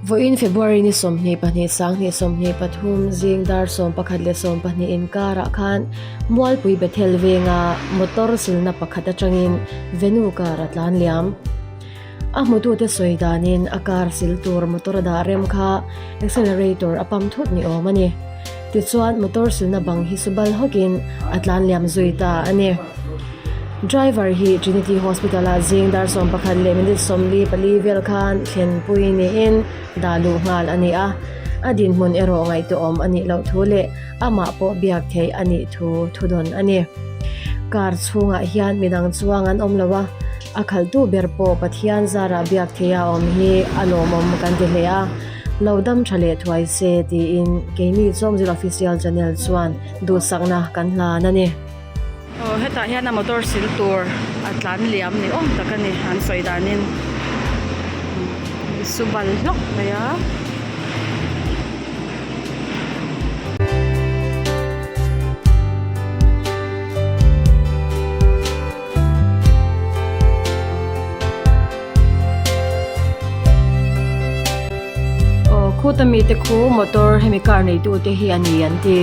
Vawiin February ni 22 2023 zing dar 11 leh 12 inkarah khan Mualpui Bethel venga motor silna pakhat atangin Venue car a tlan liam. A hmutute sawi danin a car sil tur motor a dah rem kha accelerator a pump thut ni awm a ni. Tichuan motor silna bang hi subal hawkin a tlan liam zui ta a ni. Driver hi Trinity Hospital ah zing dar 11 leh minute 44 vel khan thlenpui niin dah luh nghal a ni a. A dinhmun erawh ngaihtuahawm a nih loh thu leh amah pawh biak theih a nih thu thudawn a ni. Car chhungah hian midang chuang an awm lo a, a khalhtu ber pawh Pathian zarah biak theiha awm hi a lawmawm kan ti hle a, lo dam tha leh thuai se tiin keini Chawmzil Official Channel chuan duhsakna kan hlan a ni. Aw hetah hian a motor sil tur a tlan liam ni awm tak a ni an sawi danin su bal hlawk mai a. Aw khuta mite khu motor hemi car neitu te hi a ni an ti.